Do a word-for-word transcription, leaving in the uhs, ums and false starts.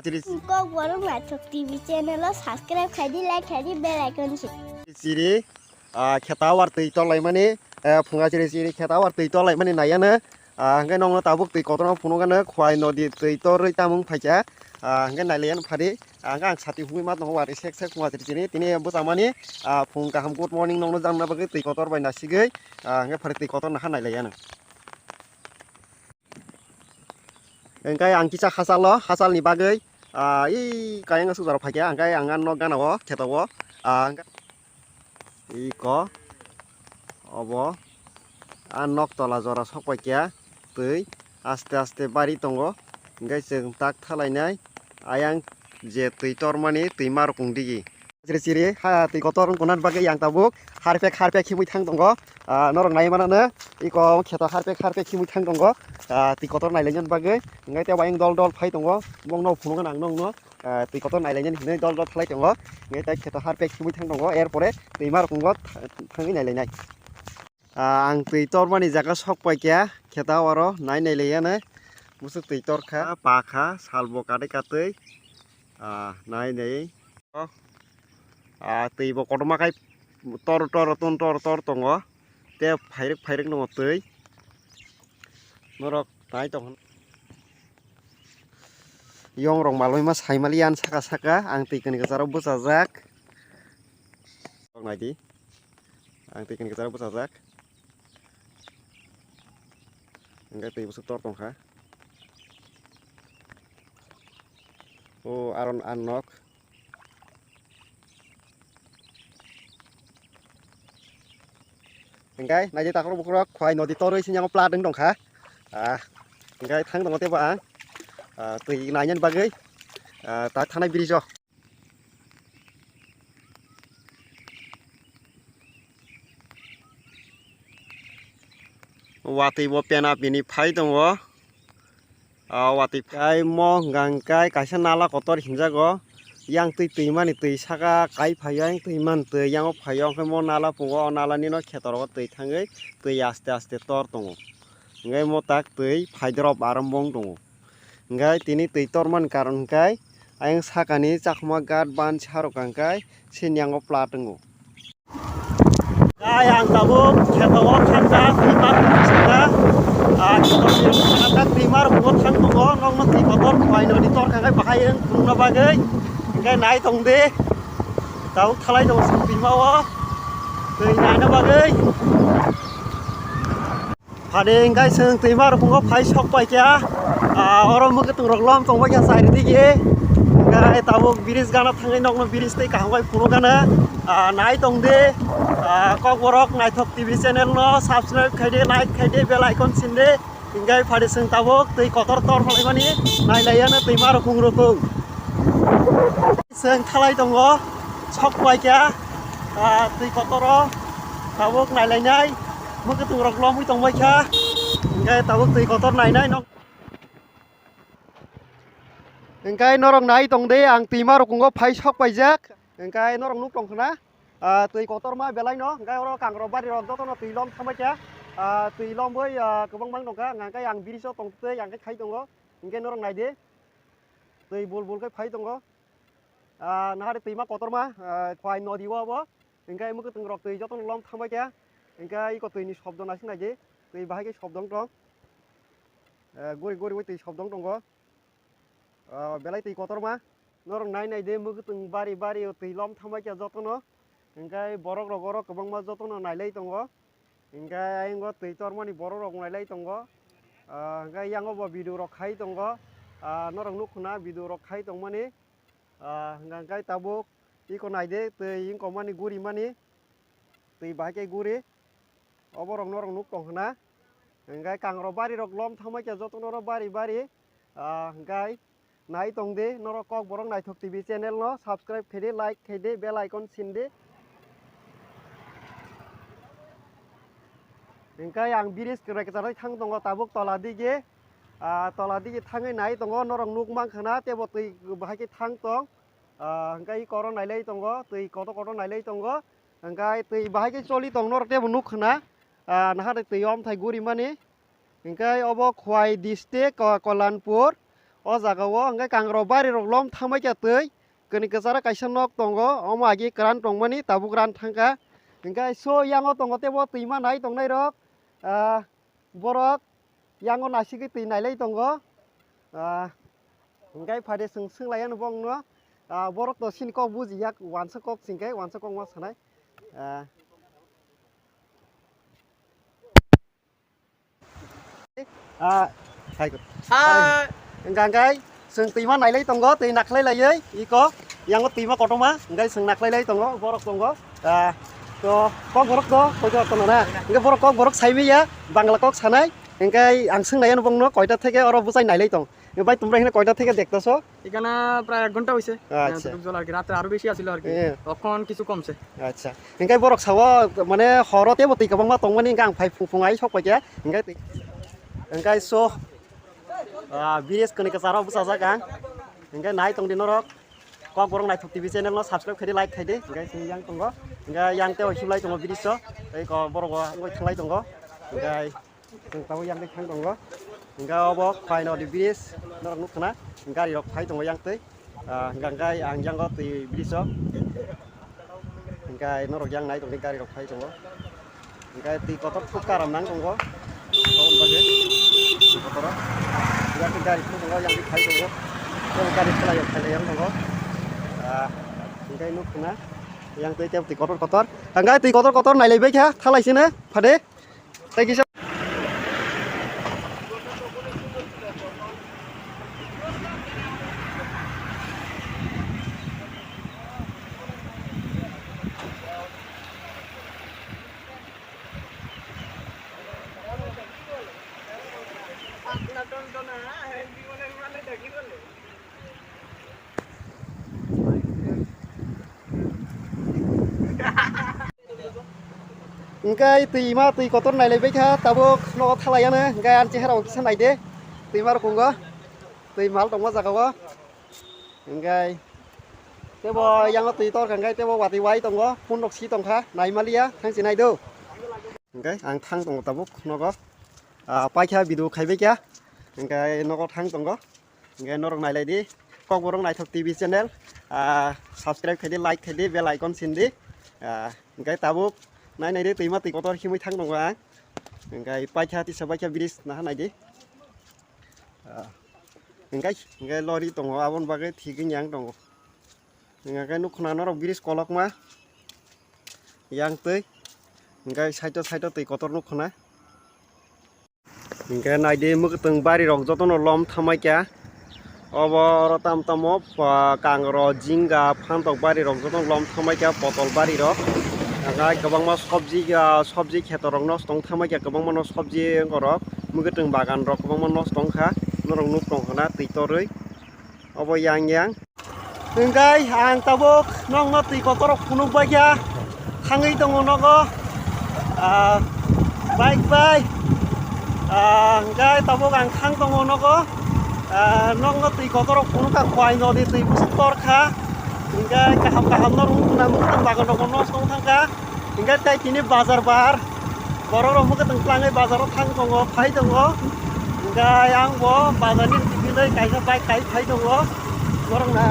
Kokborok Naithok T V channel o subscribe khaidi, like khaidi, bell icon si. Chiri, ah, kheta war twi tolaimani, eh, phunga chiri chiri kheta war twi tolaimani naiyano, ah, hwnkhe nokno tabuk twi kotorma phunukgano khwai nodi twi torwi tamung phaikha, ah, hwnkhe nailaiyano phadi, ah, hwnkhe ang sati hugui ma tongo wari sek sek phunga chiri chiri tini bwchamani, ah, phung kaham good morning nokno jakna bagwi twi kotor bai nasigwi, ah, hwnkhe phari twi kotor nakha nailaiyano. Hwnkhe ang kisa hachalo, hachalni bagwi, ah, ei kayang sukjaro phaikha, hwnkhe ang a nok gana o kheto o, ah, hwnkhe iko obo a nok tola jora sok paikha, twi aste aste bari tongo, hwnkhe chwng tak thalainai ayang je twi tormani twima rokong digi. Chiri chiri ha twi kotor wngkha bagwi yang tabuk harpek harpek khibui thang tongo. Ah, norok nai mano no iko kheto harpek harpek khibui thang tongo. Ah, twi kotor nailaina bagwi hwnkhe tei ayang dol dol phai tongo. Bongno phunukgwi ang nokno, ah, twi kotor nailaina hinwi dol dol thalai tongo. Hwnkhe tei kheto harpek khibui thang tongo. Er pore twima rokongo tha-, thangwi nailainai. Ah, ang twi tormani jaga sok paikha, kheto oro nai nailaiyano. Musuk twi torkha, pakha, salbo kadai katwi. Ah, nai nai. Ah, twi bo kotorma khai tor tor ton tor tor tongo. Tei phairwk phairwk nongo twi. Norok nai tong. Yong rok malwi ma sai mali yan saka saka ang twi kani kwcharo bwchajak. Nai di. Ang twi kani kwcharo bwchajak. Hwnkhe twi bwswk tor tongkha. O aron an nok. Hwnkhe naidi takhorok bukhorok khwai nodi torwi sini yango plat wng tongkha. Ah, hwnkhe thang tongo teibo ang, ah, twi nainani bagwi, ah, ta thanai bridge o. Watwi bo pena pini phai tongo. Ah, watwi phai mo hwnkha hwnkhe kaisa nala kotor hinjago. Yang twi twimani twi saka kai phaio, yang twimani twi yango phaio, hwnkhe mo nala pungo, o nalani no kheto rogo twi thangwi twi aste aste tor tongo. Hwnkhe mo tak twi phaidrop arombong tongo. Hwnkhe tini twi tormani karon hwnkhe ayang sakani chakma ghat ban sarok hwnkhe sini yango plat wngo. Ai ang tabuk kheto o thangkha, twima rok thangkha. Ah, kheto ni thangkha, twima rok bo thang tongo, nokno twi kotor khwlai noni tor kha khe bahai wng phunukna bagwi. Hwnkhe nai tong di. Tabuk thalai tongo chwng twima o twi naina bagwi. Phani hwnkhe chwng twima rok phungo phai sok paikha. Ah, oro mwkhwtwng rok lom tong baikha chairi digi. Hwnkhe tabuk bridge gana thangwi nokno bridge tei kaham bai phunukgana. Ah, nai tong di. Ah, Kokborok Naithok T V channel no subscribe khai di, like khai di, bell icon sin di. Hwnkhe phadi chwng tabuk twi kotor tor phalai mani nai lai ya no twima rok phung rok phung. Chwng thalai tongo, sok pai kha, ah, twi kotoro tabuk nai lai nai, mwkhwtwng rok lomwi tong bai kha, hwnkhe tabuk twi kotor nai nai no. Hwnkhe norok nai tong di, ang twima rok phai sok paijak, hwnkhe norok nuk tong khna, ah, twi kotorma belai no, hwnkhe oro kangrok bari rok jotono twi lom thambai kha, ah, twi lomwi, ah, kwbangma wng tong kha, hwnkhe ang bridge o tong twi ang khe khai tongo, hwnkhe norok nai di, twi bul bul khe phai tongo. Ah, nahari twima kotorma, ah, khwai nodi o bo. Hwnkhe mwkhwtwng rok twi jotono lom thambai kha. Hwnkhe iko twi ni shobdo naising nai di. Twi bahai khe shobdo wng tong. Ah, guri guri oi twi shobdo wng tongo. Ah, belai twi kotorma. Norok nai nai di mwkhwtwng bari bari o twi lom thambai kha jotono. Hwnkhe borok rok oro kwbangma jotono nai lai tongo. Hwnkhe ayang o twi tormani borok rok nai lai tongo. Ah, hwnkhe yang o bo video rok khai tongo. Ah, norok nuk khna video rok khai tongmani. Ah, hwnkhe tabuk iko nai di, twi wngkok mani guri mani, twi bahai khe guri, oborok norok nuk tong khna, hwnkhe kangrok bari rok lom thambai kha jotono oro bari bari, ah, hwnkhe nai tong di, norok Kokborok Naithok T V channel no subscribe khai di, like khai di, bell icon sin di. Hwnkhe ang bridge kwrwi kwcharo thang tongo tabuk tola digi, ah, tola digi thangwi nai tongo, norok nuk mang khna, teibo twi bahai khe thang tong. Ah, hwnkhe iko oro nai lai tongo, twi kotor kotor nai lai tongo. Hwnkhe twi bahai khe choli tong norok teibo nuk khna. Ah, naha de twi omthai guri mani. Hwnkhe obo Khowai district, Ko-, Kollanpur. O jaga o hwnkhe kangrok bari rok lom thamai kha twi, kwnwi kwcharo kaisa nok tongo, omo agi kwran tongmani tabuk ran thangkha. Hwnkhe so yango tongo teibo twima nai tongnai rok, ah, borok yango nasigwi twi nailai tongo. Ah, hwnkhe phade chwng swnglaiyano bongno, ah, borok to chini kok bujiya, wansa kok chingkhe wansa kokma sanai. Ah. Ah, hai ko. Hai. Hwnkha hwnkhe chwng twima nailai tongo, twi nakhlai laiwi iko yango twima kotorma hwnkhe chwng nakhlai lai tongo, borok tongo. Ah, to kok borok to koi jora tongo na? Hwnkhe borok kok borok saimanya, Bangla kok sanai. Hwnkhe ang swngnaiyano bongno koita theke oro bwchai nailai tong. Bhai, তোমরা এখানে কয়টা থেকে দেখতেছো? এখানে প্রায় এক ঘন্টা হইছে। আচ্ছা। এতটুকু জল আর কি, রাত্রে আরো বেশি আছিল আর কি। হ্যাঁ। তখন কিছু কমছে। Acha. Hwnkhe borok sao, mane, horo teibo twi kwbangma tongmani hwnkhe ang phai phung phung ai sok paikha. Hwnkhe twi-, hwnkhe so, ah, bridge kwnwi kwcharo bwchajak ang. Hwnkhe nai tongdi norok. Kokborok Naithok T V channel no subscribe khaidi, like khaidi. Hwnkhe chwng yang tongo. Hwnkhe yang tei hiblai tongo bridge o. Tei ko borok o wngwi thanglai tongo. Hwnkhe Chwng tabuk yang twi thang tongo. Hwnkhe obo Khoinodi bridge norok nukha na, gari rok phai tongo yang twi. Ah, hwnkhe ang yango twi bridge o. Hwnkhe norok yang nai tongdi gari rok phai tongo. Hwnkhe twi kotor thuk karam nang tongo. Aboni bagwi twi kotor o. Yang twi gari thuk tongo, yang twi phai tongo. Tei gari khlai rok phai lai yang tongo. Ah, hwnkhe nukha na yang twi tei twi kotor kotor. Hwnkhe twi kotor kotor nailai bai kha, thalai sino phade. Thank you, sir. Hwnkhe twi ma twi kotor nailai bai kha, tabuk nogo thalai ano, hwnkhe ani chehara o kisa naide, twi ma rok wngo, twi mal tongma jaga o, hwnkhe tebo yango twi torkha, hwnkhe tebo watwi wai tongo, phone rok si tongkha, nai maliya, thang si nai do. Hwnkhe ang thang tongo tabuk nogo, ah, paikha video khaibai kha, hwnkhe nogo thang tongo. Hwnkhe norok nailai di, Kokborok Naithok T V channel, ah, subscribe khaidi, like khaidi, bell icon sindi. Ah, hwnkhe tabuk nai naidi, twima twi kotor himwi thang tongo ang. Hwnkhe paikha tisa paikha bridge naha naidi. Ah, hwnkhe, hwnkhe lori tongo, aboni bagwi thigwi yang tongo. Hwnkhe nukho na norok bridge kolokma yang twi. Hwnkhe side o, side o twi kotor nukho na. Hwnkhe naidi, mwkhwtwng bari rok jotono lom thamai kha. Obo oro tam tamo, ah, kangro, jinga, phantok bari rok jotono lom thamai kha, potol bari rok. Hwnkhe kwbangma sobji, ah, sobji kheto rok nosto wng thamai kha, kwbangma no sobji borok mwkhwtwng bagan rok kwbangma nosto wng kha. Norok nuk tong kha na twi torwi. Obo yang yang. Hwnkhe ang tabuk nokno twi kotor rok phunuk bai kha, thangwi tongo nogo, ah, bike bai, ah, hwnkhe tabuk ang thang tongo nogo, ah, nokno twi kotor rok phunuk kha, Khoinodi twi bwswk tor kha, hwnkhe kaham kaham no rung khna mwkhwtwng bagan rok bo nosto wng thang kha. Hingke tei tini bazar bar, borok rok mwkhwtwng tlangwi bazar o thang tongo, phai tongo. Hingke ang bo bazar ni twi kaisa bike kai phai tongo. Borok na